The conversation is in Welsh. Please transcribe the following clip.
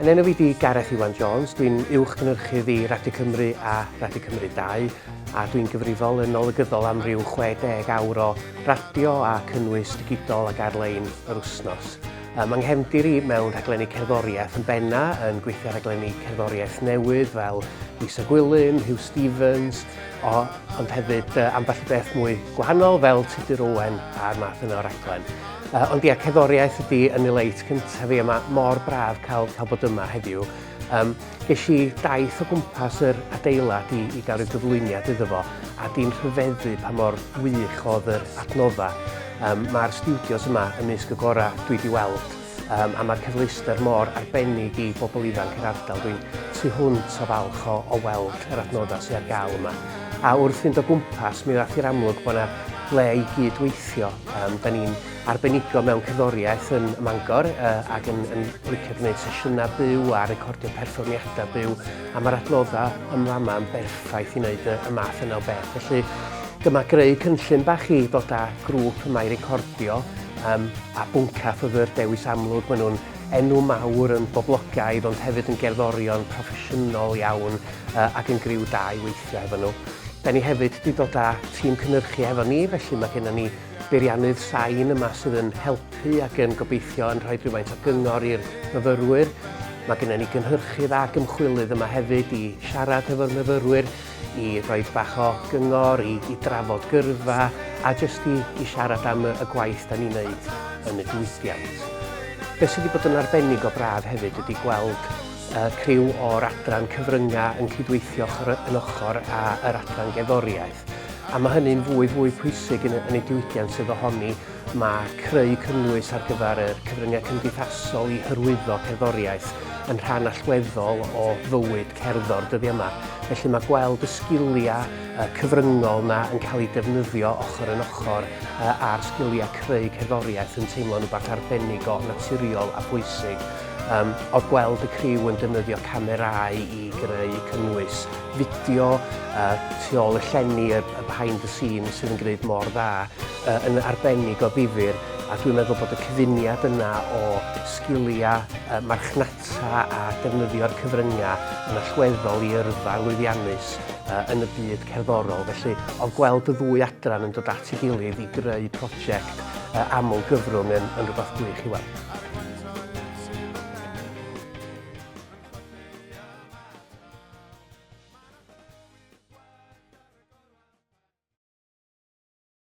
Yn enw fi di Gareth Iwan Jones, dwi'n uwch gynhyrchydd i Radio Cymru a Radio Cymru 2 a dwi'n gyfrifol yn olygyddol am ryw 60 awr o radio a cynnwys digidol ac ar-lein yr wsnos. Mae nghefndir i mewn rhaglenni cerddoriaeth yn benna, yn gweithio ar raglenni cerddoriaeth newydd fel Lisa Gwilym, Huw Stephens, o, ond hefyd ambell i beth mwy gwahanol fel Tudur Owen a'r math yna o raglen. Ond ia, cerddoriaeth ydy yn nileit cyntaf fi a mae mor braf cael, cael bod yma heddiw. Um, ges i daith o gwmpas yr adeilad i, i gael rhyw gyflwyniad iddo fo, a di'n rhyfeddu pa mor wych oedd yr adnoddau. Um, mae'r stiwdios yma ymysg y gorau dwi wedi weld, um, a mae'r cyfleuster mor arbennig i bobl ifanc yr ardal. Dwi'n tu hwnt o falch o, o weld yr adnoddau sydd ar gael yma. A wrth fynd o gwmpas, mi ddath i'r amlwg bod yna le i gyd-weithio. Um, da ni'n arbenigo mewn cerddoriaeth yn Mangor uh, ac yn, yn licio gwneud sesiynau byw a recordio perfformiadau byw a mae'r adnoddau yn fama yn berffaith i wneud y, y math yna o beth. Felly dyma greu cynllun bach i ddod â grŵp yma i recordio um, a Bwncath oedd yr dewis amlwg. Maen nhw'n enw mawr yn boblogaidd ond hefyd yn gerddorion proffesiynol iawn uh, ac yn griw da i weithio efo nhw. Da ni hefyd wedi dod â tîm cynhyrchu efo ni, felly mae gennym ni beiriannydd sain yma sydd yn helpu ac yn gobeithio yn rhoi rhywfaint o gyngor i'r myfyrwyr. Mae gennym ni gynhyrchydd ac ymchwilydd yma hefyd i siarad hefo'r myfyrwyr, i roi bach o gyngor, i, i drafod gyrfa a jyst i, i siarad am y, y gwaith da ni'n neud yn y diwydiant. Beth sydd wedi bod yn arbennig o braf hefyd ydy gweld y criw o'r adran cyfryngau yn cydweithio ochr yn ochr â yr adran gerddoriaeth. A mae hynny'n fwy fwy pwysig yn, yn y diwydiant sydd ohoni. Mae creu cynnwys ar gyfer yr cyfryngau cymdeithasol i hyrwyddo cerddoriaeth yn rhan allweddol o fywyd cerddor dyddiau yma. Felly mae gweld y sgiliau cyfryngol na yn cael eu defnyddio ochr yn ochr â'r sgiliau creu cerddoriaeth yn teimlo'n rhywbeth arbennig o naturiol a phwysig. Um, oedd gweld y criw yn defnyddio camerâu i greu cynnwys fideo uh, tu ôl y llenni, y, y behind the scenes sydd yn gwneud mor dda, uh, yn arbennig o ddifyr, a dwi'n meddwl bod y cyfuniad yna o sgiliau uh, marchnata a defnyddio'r cyfryngau yn allweddol i yrfa lwyddiannus uh, yn y byd cerddorol. Felly, oedd gweld y ddwy adran yn dod at ei gilydd i greu prosiect uh, aml gyfrwng yn, yn rhywbeth gwych i weld.